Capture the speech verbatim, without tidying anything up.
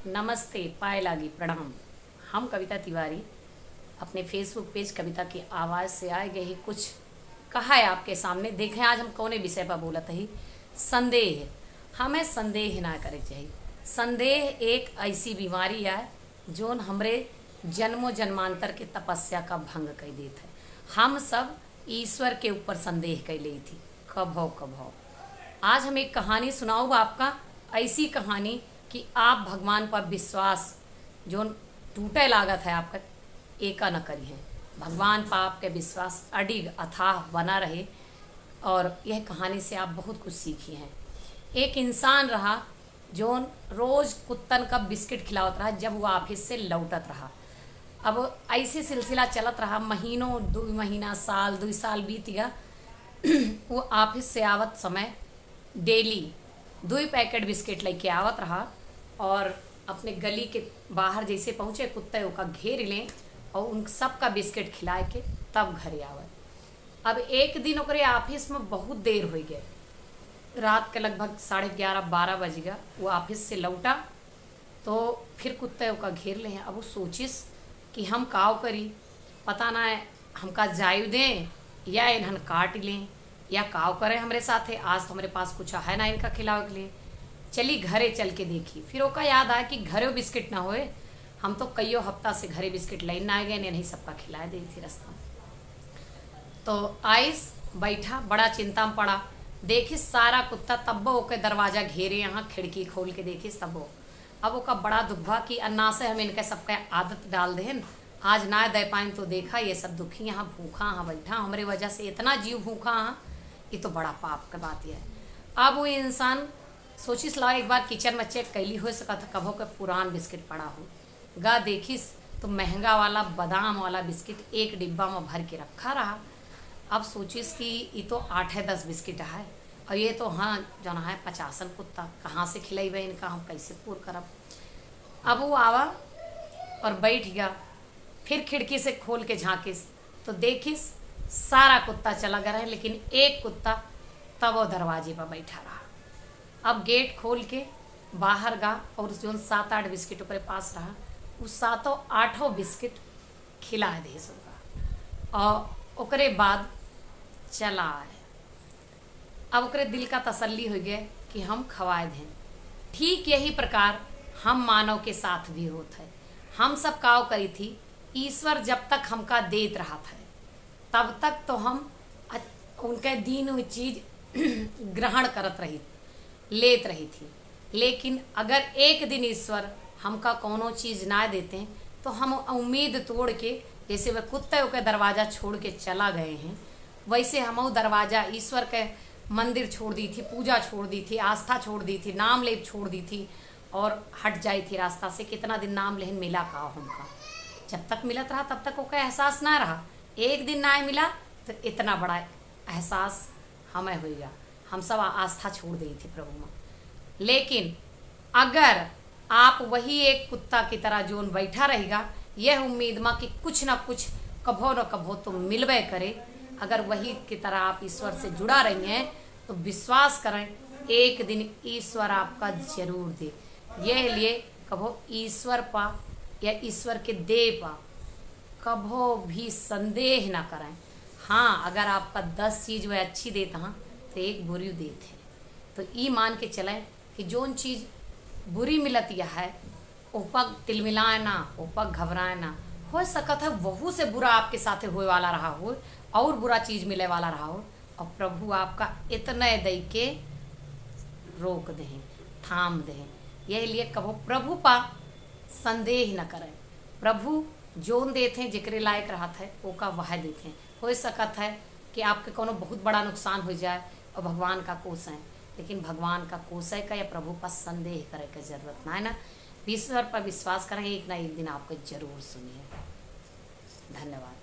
नमस्ते, पाए लागी, प्रणाम। हम कविता तिवारी अपने Facebook page कविता की आवाज़ से आए गए ही कुछ कहा है आपके सामने। देखें आज हम कौने विषय पर बोलत ही। संदेह। हमें संदेह ना करे के चाही। संदेह एक ऐसी बीमारी है जौन हमरे जन्मों जन्मांतर के तपस्या का भंग कर देत है। हम सब ईश्वर के ऊपर संदेह कर लेत ही कभो कभो। आज हम एक कहानी सुनाउब आपका, ऐसी कहानी कि आप भगवान पर विश्वास जौन टूटे लागत है आपका, एका न करिहें। भगवान पर आपके विश्वास अडिग अथाह बना रहे और यह कहानी से आप बहुत कुछ सीखी हैं। एक इंसान रहा जौन रोज कुत्तन का बिस्किट खिलावत रहा जब वो office से लौटत रहा। अब ऐसे सिलसिला चलत रहा, महीनों, दो महीना, साल, दो साल बीत गया। वो office से आवत समय daily दो packet बिस्किट लेके आवत रहा और अपने गली के बाहर जैसे पहुँचे, कुत्ते ओका घेर लें और उन सबका बिस्किट खिलाए के तब घरे आवत। अब एक दिन ओकरे office में बहुत देर हो गए, रात के लगभग साढ़े ग्यारह, बारह बज गया। वो office से लौटा तो फिर कुत्ते ओका घेर ले हैं। अब वो सोचिस कि हम काव करी, पता ना है हमका जायु दें या इन्हन काट लें या काव करें हमरे साथे। आज तो हमरे पास कुछ है ना इनका खिलावे के लिए, चली घरे चल के देखी। फिर ओका याद आया कि घरे बिस्किट ना होए, हम तो कईयो हफ्ता से घरे बिस्किट लेन ना गए, इन्हीं सबका खिलाए दे थी रास्ता में। तो आइस बैठा, बड़ा चिंता में पड़ा। देखिस सारा कुत्ता, तब्बो ओके दरवाजा घेरे, यहाँ खिड़की खोल के देखिस तब्बो। अब ओका बड़ा दुख भा कि अन्ना से हम इनके सबके आदत डाल देहन, आज ना दे पाइन तो देखा ये सब दुखी यहाँ भूखा हाँ बैठा, हमरे वजह से इतना जीव भूखा हाँ, ये तो बड़ा पाप के बात है। अब वो इंसान सोचिस ला एक बार kitchen में check कैली, हो सकत है कभो के पुरान बिस्किट पड़ा हो। गा देखिस तो महंगा वाला बादाम वाला बिस्किट एक डिब्बा में भर के रखा रहा। अब सोचिस कि ई तो आठे दस बिस्किट है और ये तो हाँ जौन है पचासन कुत्ता, कहाँ से खिलैबे इनका, हम कैसे पूर करब। अब वो आवा और बैठ गया, फिर खिड़की से खोल के झाँकिस तो देखिस सारा कुत्ता चला गया रहे, लेकिन एक कुत्ता तब वो दरवाजे पर बैठा रहा। अब gate खोल के बाहर गा और जौन सात आठ बिस्किट ओकरे पास रहा, उ सातों आठों बिस्किट खिला दे सबका और ओकरे बाद चला आए। अब ओकरे दिल का तसल्ली हो गए कि हम खवाए दें। ठीक यही प्रकार हम मानव के साथ भी होत है। हम सब काव करी थी, ईश्वर जब तक हमका देत रहत है तब तक तो हम अच-, उनके दीन हुई चीज ग्रहण करत रही, लेत रही थी। लेकिन अगर एक दिन ईश्वर हमका कौनो चीज ना देते तो हम उम्मीद तोड़ के, जैसे वह कुत्ते ओके दरवाजा छोड़ के चला गए हैं, वैसे हम दरवाजा, ईश्वर के मंदिर छोड़ दी थी, पूजा छोड़ दी थी, आस्था छोड़ दी थी, नाम लेब छोड़ दी थी और हट जाई थी रास्ता से। कितना दिन नाम लेहन मिला का हमका, जब तक मिलत रहा तब तक ओके एहसास ना रहा, एक दिन ना मिला तो इतना बड़ा एहसास हमें होइगा। हम सब आ-, आस्था छोड़ दी थी प्रभु में। लेकिन अगर आप वही एक कुत्ता की तरह जोन बैठा रहेगा, यह उम्मीद में कि कुछ ना कुछ कभो न कभो तो मिलबे करे, अगर वही की तरह आप ईश्वर से जुड़ा रही हैं तो विश्वास करें एक दिन ईश्वर आपका जरूर दे। यह लिए कभो ईश्वर पा या ईश्वर के दे पा कभो भी संदेह ना करें। हाँ, अगर आपका दस चीज वह अच्छी देत हाँ तो एक बुरी देत है। तो ई मान के चलें कि जोन चीज बुरी मिलत यह है, ओपक तिलमिलाए ना, ओपक घबराए ना। हो सकत है वहू से बुरा आपके साथे होए वाला रहा हो और बुरा चीज मिले वाला रहा हो, और प्रभु आपका इतने दई के रोक दें, थाम दें। यही लिए कभो प्रभु पा संदेह न करें। प्रभु जोन देत हैं, जेकरे लायक रहत है, ओका वह देत हैं। हो सकत है कि आपके कोनो बहुत बड़ा नुकसान हो जाए और भगवान का कोसें, लेकिन भगवान का कोसे का या प्रभु पर संदेह करे के जरूरत ना है ना। ईश्वर पर विश्वास करें, एक ना एक दिन आपको जरूर सुनिए। धन्यवाद।